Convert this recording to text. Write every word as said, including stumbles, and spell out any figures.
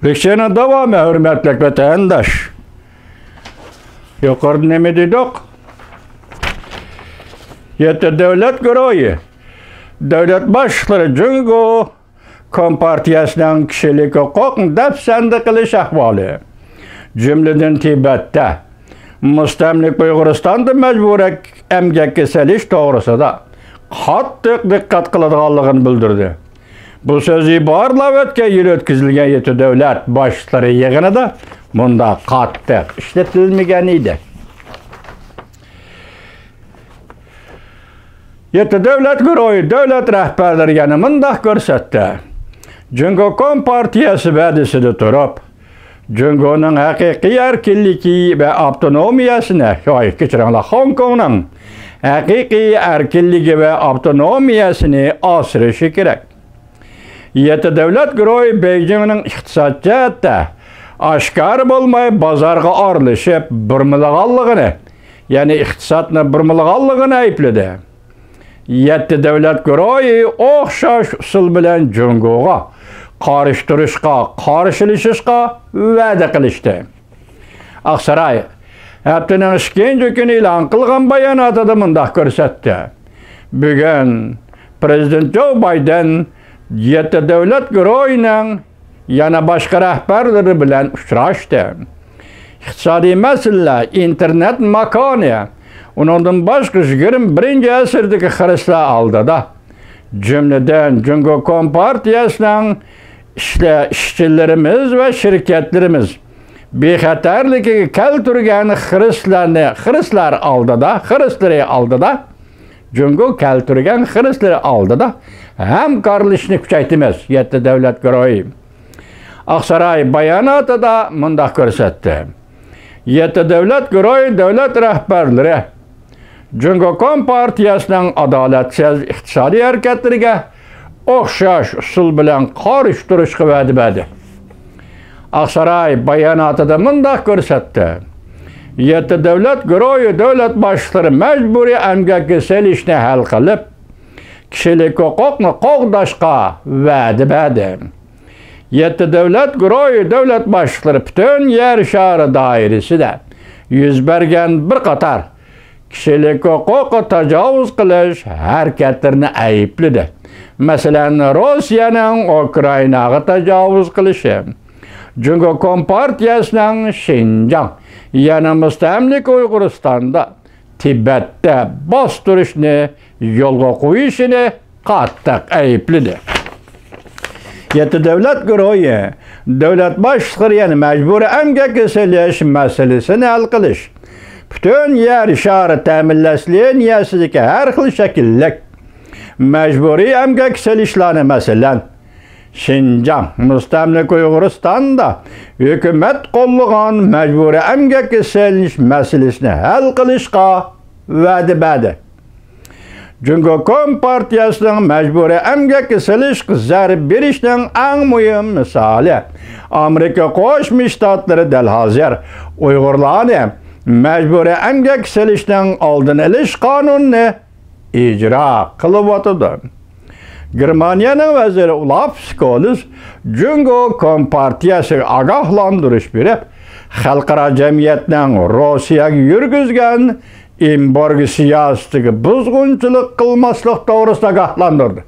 لېكسىيەنىڭ داۋامى، ھۆرمەتلىك ۋەتەنداش. يۇقىرىدا نېمە دېدۇق؟ يەتتە دۆلەت گۇرۇھى، دۆلەت باشلىقلىرى جۇڭگو كومپارتىيەسىنىڭ كىشىلىك ھوقۇقنى دەپسەندە قىلىش ئەھۋالى، جۈملىدىن تىبەتتە مۇستەملىكە ئۇيغۇرىستاندا مەجبۇرىي ئەمگەككە سېلىش توغرىسىدا قاتتىق دىققەت قىلىدىغانلىقىنى بىلدۈردى. بۇ سۆز ئىبارىلەپ ئۆتكەن يىل ئۆتكۈزۈلگەن يەتتە دۆلەت باشلىقلىرى يىغىنىدا مۇنداق قاتتىق ئىشلىتىلمىگەن ئىدى. يەتتە دۆلەت گۇرۇھى دۆلەت رەھبەرلىرى يەنە مۇنداق كۆرسەتتى: جۇڭگو كومپارتىيەسى ۋەدىسىدە تۇرۇپ، جۇڭگونىڭ ھەقىقىي ئەركىنلىكى ۋە ئاپتونومىيەسىنى، ھوي، كەچۈرۈڭلار، خوڭكوڭنىڭ ھەقىقىي ئەركىنلىكى ۋە ئاپتونومىيەسىنى ئاسرىشى كېرەك. يەتتە دۆلەت گۇرۇھى بېيجىڭنىڭ ئىقتىساد جەھەتتە ئاشكارا بولماي بازارغا ئارىلىشىپ بۇرمىلىغانلىقىنى، يەنى ئىقتىسادنى بۇرمىلىغانلىقىنى ئەيىبلىدى. يەتتە دۆلەت گۇرۇھى ئوخشاش ئۇسۇل بىلەن جۇڭگوغا قارشى تۇرۇشقا، قارشىلىشىشقا ۋەدە قىلىشتى. ئاقساراي ھەپتىنىڭ ئىككىنچى كۈنى ئېلان قىلغان باياناتىدا مۇنداق كۆرسەتتى: بۈگۈن پىرېزىدېنت جو بايدېن يەتتە دۆلەت گۇرۇھىنىڭ يەنە باشقا رەھبەرلىرى بىلەن ئۇچراشتى. ئىقتىسادىي مەسىلىلەر، ئىنتېرنېت ماكانى، ئۇنىڭدىن باشقا يىگىرمە بىرىنچى ئەسىردىكى خىرىسلار ئالدىدا، جۈملىدىن جۇڭگو كومپارتىيەسىنىڭ ئىشلە-، ئىشچىلىرىمىز ۋە شىركەتلىرىمىز بىخەتەرلىكىگە كەلتۈرگەن خىرىسلارنى، خىرىسلار ئالدىدا، خىرىسلىرى ئالدىدا، جۇڭگو كەلتۈرگەن خىرىسلىرى ئالدىدا ھەمكارلىشىشنى كۈچەيتىمىز. يەتتە دۆلەت گۇرۇھى. ئاقساراي باياناتىدا مۇنداق كۆرسەتتى: يەتتە دۆلەت گۇرۇھى دۆلەت رەھبەرلىرى جۇڭگو كومپارتىيەسىنىڭ ئادالەتسىز ئىقتىسادىي ھەرىكەتلىرىگە ئوخشاش ئۇسۇل بىلەن قارشى تۇرۇشقا ۋەدە بەردى. ئاقساراي باياناتىدا مۇنداق كۆرسەتتى: يەتتە دۆلەت گۇرۇھى دۆلەت باشلىقلىرى مەجبۇرىي ئەمگەككە سېلىشنى ھەل قىلىپ، كىشىلىك ھوقۇقنى قوغداشقا ۋەدە بەردى. يەتتە دۆلەت گۇرۇھى دۆلەت باشلىقلىرى پۈتۈن يەر شارى دائىرىسىدە يۈز بەرگەن بىر قاتار كىشىلىك ھوقۇققا تاجاۋۇز قىلىش ھەرىكەتلىرىنى ئەيىبلىدى. مەسىلەن، روسىيەنىڭ ئۇكرائىناغا تاجاۋۇز قىلىشى، جۇڭگو كومپارتىيەسىنىڭ شىنجاڭ، يەنى مۇستەملىكە ئۇيغۇرىستاندا، تىبەتتە باستۇرۇشنى يولغا قويۇشىنى قاتتىق ئەيىبلىدى. يەتتە دۆلەت گۇرۇھى دۆلەت باشلىقلىرى يەنە مەجبۇرىي ئەمگەككە سېلىش مەسىلىسىنى ھەل قىلىش، پۈتۈن يەر شارى تەمىنلەش لىنىيەسىدىكى ھەر خىل شەكىللىك مەجبۇرىي ئەمگەككە سېلىشلارنى، مەسىلەن، شىنجاڭ، مۇستەملىكە ئۇيغۇرىستاندا ھۆكۈمەت قوللىغان مەجبۇرىي ئەمگەككە سېلىنىش مەسىلىسىنى ھەل قىلىشقا ۋەدە بەردى. جۇڭگو كومپارتىيەسىنىڭ مەجبۇرىي ئەمگەككە سېلىشقا زەربە بېرىشنىڭ ئەڭ مۇھىم مىسالى، ئامېرىكا قوشما شتاتلىرى دەل ھازىر ئۇيغۇرلارنى مەجبۇرىي ئەمگەككە سېلىشنىڭ ئالدىنى ئېلىش قانۇنىنى ئىجرا قىلىۋاتىدۇ. گېرمانىيەنىڭ ۋەزىرى ئولاف سكولز جۇڭگو كومپارتىيەسىگە ئاگاھلاندۇرۇش بېرىپ، خەلقئارا جەمئىيەتنىڭ روسىيەگە يۈرگۈزگەن ئېمبارگو سىياسىتىگە بۇزغۇنچىلىق قىلماسلىق توغرىسىدا ئاگاھلاندۇردى.